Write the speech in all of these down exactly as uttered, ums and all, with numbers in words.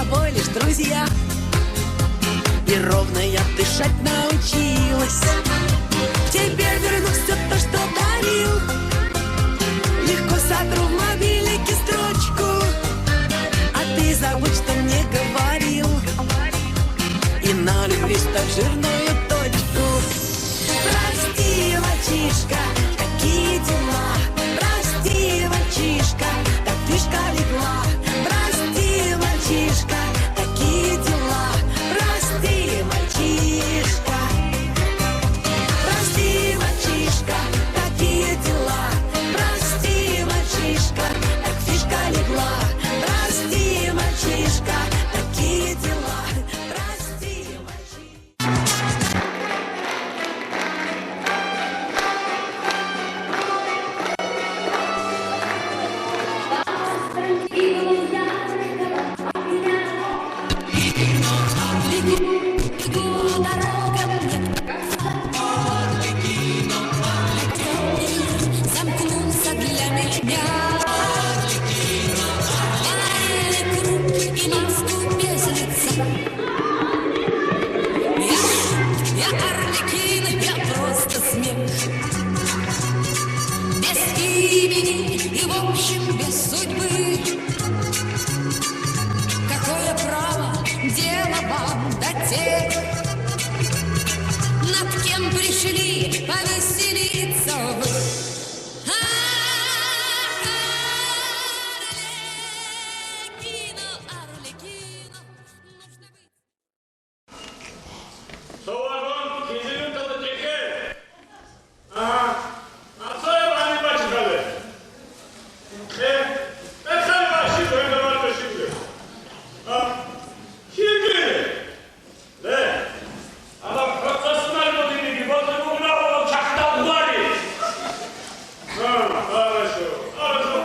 Всего лишь друзья. И ровно я дышать научилась. Теперь верну все то, что дарил. Легко сотру в мобильнике строчку. А ты забудь, что мне говорил. И на любви ставь жирную точку. Прости, мальчишка, такие дела. Прости, мальчишка, так фишка легла. Прости, мальчишка, такие дела. Прости, мальчишка. Прости, мальчишка, такие дела. Прости, мальчишка, так фишка легла. Прости, мальчишка, такие дела. Прости, мальчишка. Замкнулся для меня. Круг и маску без лица. Я, я Арлекин, я просто смех. Без имени и, в общем, без судьбы. Какое право, дело вам до тех, над кем пришли повеселиться вы? Арлекино, Арлекино, нужно быть. Цо вагон кизилуцазда чӀехье. Ага. А цояб гьаниб бачӀ хъале. Э, э, хъале бачӀ, щиб гьеб бачӀ, щиб гьеб? А? Щиб гьеб? Ле. Ана хӀоцӀасунал будинеги, боцӀи бугунав чахъдал гъвари. А, хорошо, хорошо.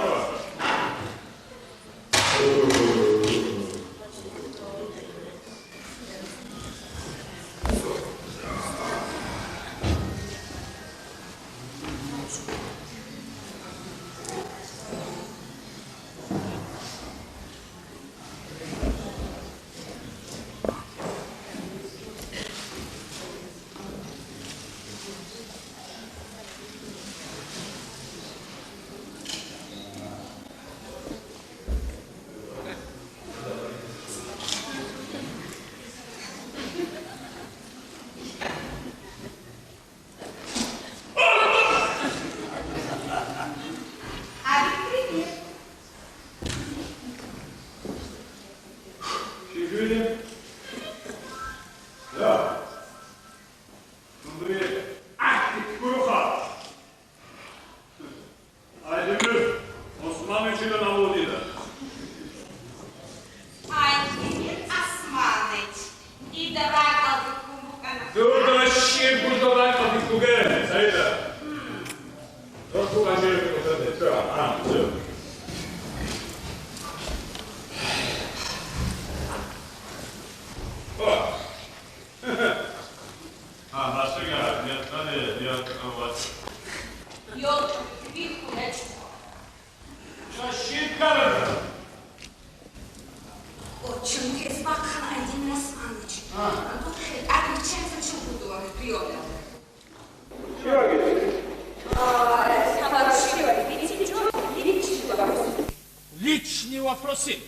Айдемир Османичила наводила. Айдемир Османыч, дида ракӀалде ккун букӀана. Дуда щиб дуда ракӀалде ккуге, Саида? Дорху гьанже кутаде, чура, а, чура. О! А, машина, нет, надо, нет, вот. Ёлка, кирпич, кулач. Что, щит, кажется? Очень интересно, Айдемир Османыч. А. А тут, а, ничего, зачем буду, приём. Щиб гьабизе? А, товарищ Георгий, ведь идёт личный вопрос. Личный вопросы?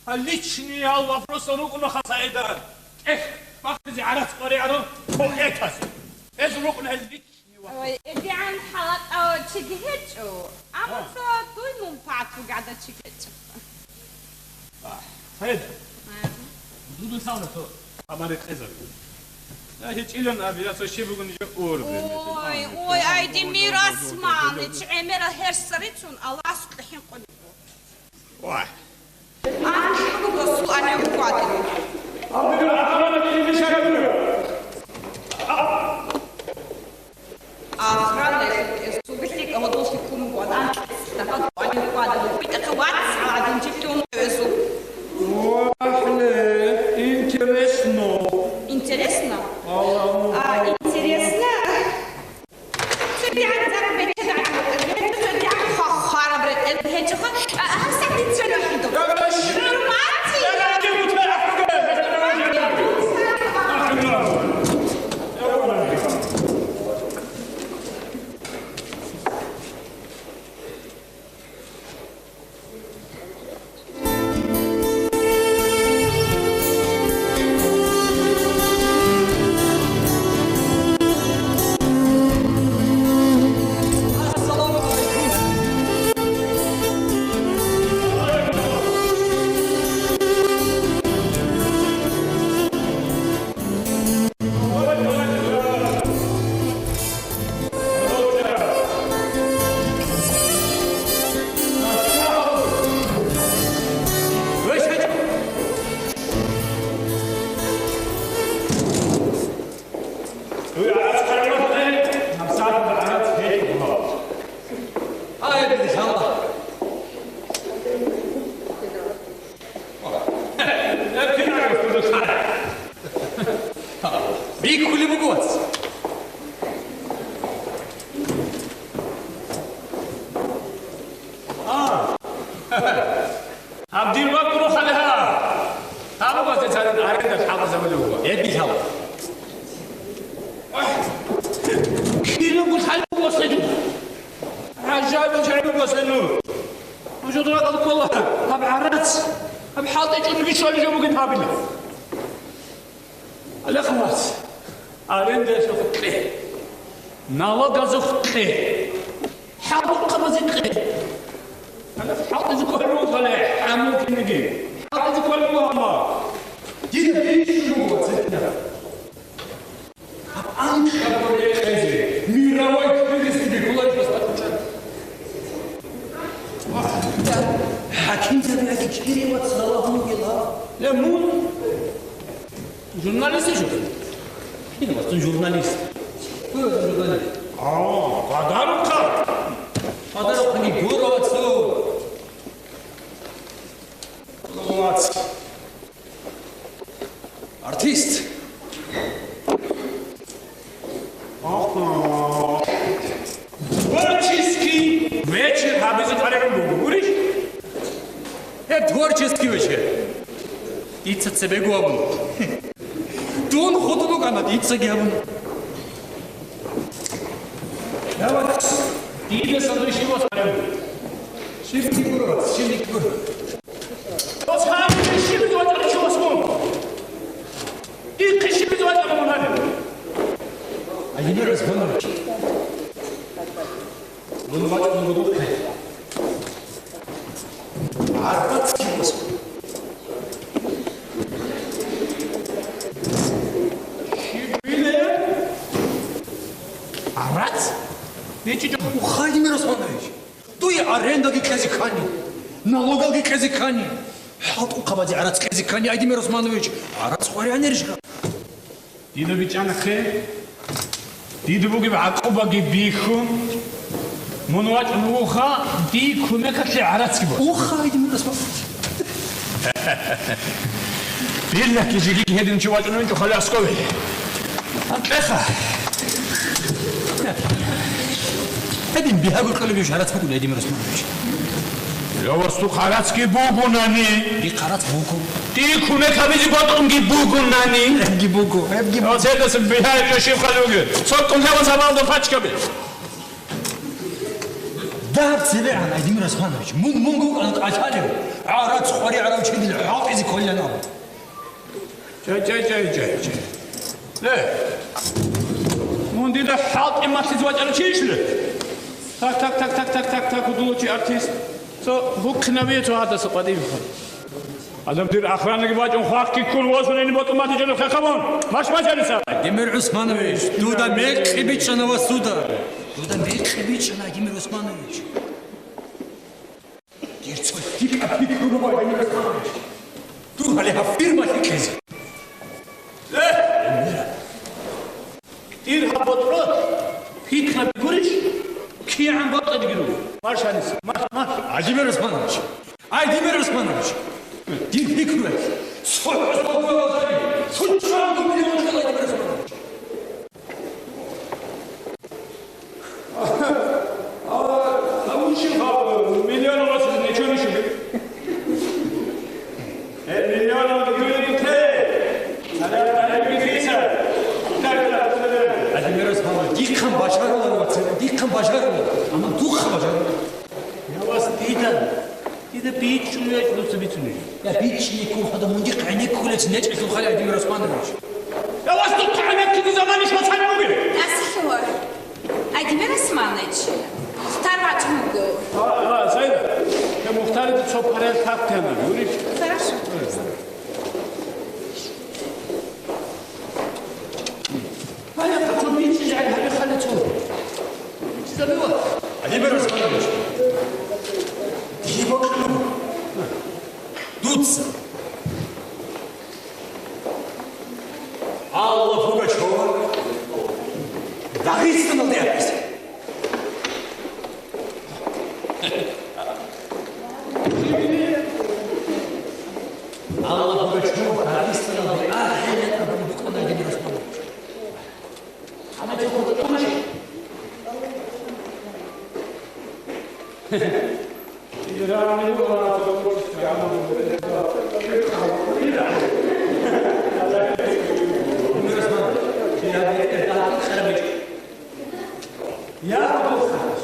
А личный ал вопрос рукӀуна, Саида. Эх, бахъизе гӀарац къваригӀаро поэтаз. Гьез рукӀуна гьел личный вопрос. Ой, гьедигӀан хӀалакъав чиги гьечӀо. Амма, а, цо дуй мунпагӀат бугеда чиги гьечӀо. А, Саида. А. Дуда лъала цо хабар рекъезаби. Я гьечӀилан абе, я цо щиб бугони жо ур. Ой, ой, Айдемир Османыч, гӀемерал гьерса рицун, Аллагьас кьихӀин къуни. Ва. А, буго, суал гьаб квадро. Абдул Ахмад, или шагьар? Охрана, э, субъектик, гьодоллъи ккун буго, а, дахъал суал гьаб квадро. Питахъ вац, а, один чиклон эзу. Вахле, интересно. Интересно? Аллаху. А, интересно. Цо дигӀан цӀакъ бекьедагӀан, цо дигӀан хва-, хвараб ретӀел гьечӀоха, а, гьаб сахлъи цо рахӀи бихьулеб буго, вац. А. Гьаб дир бакӀ рухӀале гьаб. Гьаб базе царин аренда хӀалбазабулев вуго. Гьеб бихьал. Кинабго лъалеб буго садиб. ГӀажаиб чагӀи буго садиб. Нуж дуракъал ккола гьаб гӀарац. Гьаб хӀалтӀичӀониги щолеб жо бугин гьабила. Алехъ вац, арендалъухъ кье, налогазухъ кье, хӀалбухъабазе кье. Алехъ хӀалтӀизе кколеб бугони, гӀамру кинниги хӀалтӀизе кколеб буго, амма дида бищун буго цинги. Гьаб анкьабго рекъезе, мировой кризис диде кколарищ батӀачӀа. ХӀакимзабиялъе кире вацалагьун гела. Я мун? Журналист ишо? Кин вацун журналист? Кура журналист? А, къадарухъа. Къадарухъани гуро вацун. Вац. Артист. Аха. Творческий вечер гьабизе къарарун буго, гурищ? Гьеб творческий вечер. Дица цебего абун. Дун хутӀун вукӀана, дицаги абун. Давай, дида садри щиб вацарев? Щиб гуро, щиб гуро. Вацарев щиб вацарев щиб вацарев? Ихъи щиб вацарев гьаниб? Айдемир Османович. Мун вачӀун вуго духъе. Арбат кибас. Щиб биле? Арат? БичӀчӀо. Ух, Айдемир Османович, дуе арендаги кьезе ккани, налогалги кьезе ккани, хӀалтӀухъабазе гӀарац кьезе ккани, Айдемир Османович, гӀарац хваригӀанарищха? Дида бичӀчӀана хъе, дида бугеб гӀакъубаги бихьун, мун вачӀун вуха, дие кумекалъе гӀарацги босун. Уха, Айдемир Османович. Биллагьги жеги гьедин чи вачӀун винчӀо хали аскӀове. Анкьеха. Гьедин бигьа гуркьулеб иш гӀарац букӀуна, Айдемир Османович. Левасул гӀарацги бугунани. Дихъ гӀарац буго. Дие кумек гьабизе бокьунги бугунани. Гьебги буго, гьебги буго. Оцелдаса бигьаяб жо щиб хъалуги. Цо кӀунтӀа ва замалда пачкаби. Дагь цебегӀан, Айдемир Османович, мун мунго вукӀана къачалев, гӀарац хваригӀарав чи дила хӀалтӀизе кколилан абун. Чай, чай, чай, чай, чай. Ле, мун дида хӀалтӀи малъизе вачӀарав чи ишли? Так, так, так, так, так, так, так, удулав чи артист. Цо бухъинаве цо гьадаса къватӀиб. Гьадаб дир охранниги вачӀун хвахги ккун восун, гьениб бокьун батичӀони хехабун. Марш, марш, гьариса! Айдемир Османович, дуда мекъи бичӀчӀана ва суда. Дуда мекъи бичӀчӀана, Айдемир Османович. Дир цо лъикӀаб пикру буго, Айдемир Османович. Дур гьале гьаб фирма лъикӀлъизе. Э! Дир гьаб ботӀролъ пикраби гурищ, кигӀан батӀа диги руго. Марш гьаниса, марш, марш. Айдемир Османович! Айдемир Османович! Дир пикруялъ сухӀ-, сухӀ-, сухӀ-, сухӀ-, Айдемир Османович! А, а лучше, а, миллион у вас ничего не шибет. Э, миллион у вас не шибет. Аля, аля, так, так, так. Владимир Османович, дихъан бажарулар, вацан, дихъан бажарулар. Амма духъа бажарулар. Я вас дида, дида бичӀчӀулев дуца бицунеб. Я бичӀчӀине ккун хадуб, мунги гӀенеккулев нечӀелъул хали, Владимир Османович. Я вас тут гӀенеккине замана иш вацан бугеб? Асухьа. Айдемир Османович, Мухтар вачӀун вуго. А, а, Зайда, я Мухтарида цо параялъ тапкана, гурищ? Хорошо. Гьале, цо бичӀчӀи гьабихъали цо. БичӀчӀизабила. Айдемир Османович, дие бокьун буго. Дуца. Алла Пугачева Дагъистаналде абизе. Алла Пугачева Дагъистаналде ахӀи абун букӀана Владимир Османович. Я, Пугачев!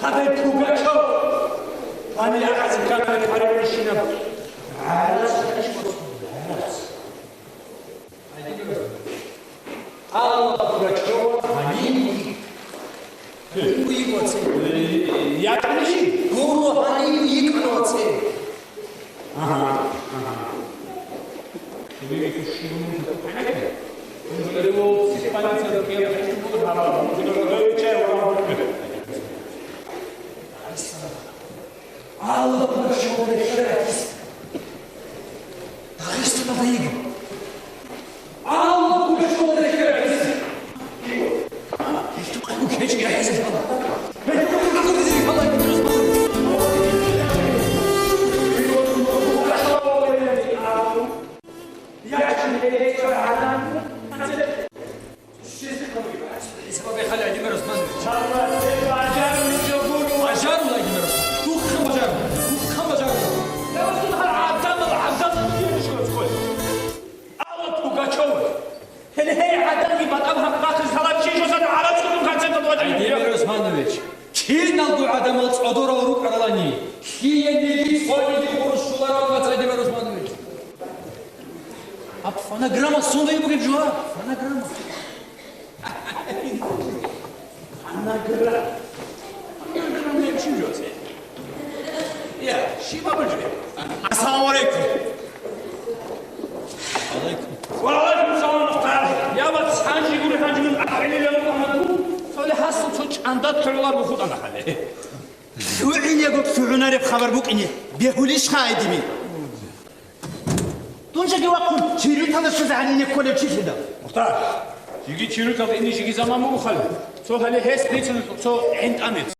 Гьабе, Пугачев! Гьанир ахӀазеккан гьарурищинаб гӀарац гьечӀо, гӀарац. Аллагь Пугачев гьанив йикӀ. Гьанив йикӀ, вацин. Якъинищ? Гуро, гьанив йикӀ, вацин. Ага, ага. Аллагь Пугачев гьанив йикӀ. Дагъистаналда йиго. Аллагь Пугачев гьанив йикӀ. Бажарула, Владимир Османович. Духъа бажару. Духъа бажару. Аллагь Пугачев! Гьеле гьей гӀадамги батӀа гьаб бахъизе лъаларищ, жо сана гӀарац гьабун концерталда вачӀинев? Владимир Османович, киналго гӀадамал цӀодорал рукӀаралани, лъиениги цониги хурус щоларал, вац, Владимир Османович. Гьаб фонограмма сунда бугеб жо? Фонограмма. Фонограмма. Фонограмма гьеб щиб жо це? Я, щиб абун жо? Ассаламу алейкум. Алейкум. Ва алейкум салам, Мухтар. Я, вац, гьанжи гури, гьанжи мун ахӀилилан гьанду. Цоле гьасул цо чӀанда тӀолар бухутӀана хӀале. ЛъугӀинего лъугӀунареб хабар букӀине бегьулищха, Айдими? Дун жеги вахъун чируталда щвезегӀан ине кколев чи лъидал? Мухтар, жеги чируталда ине жеги заман буго хали. Цо хали гьес бицун цо гӀинтӀамец.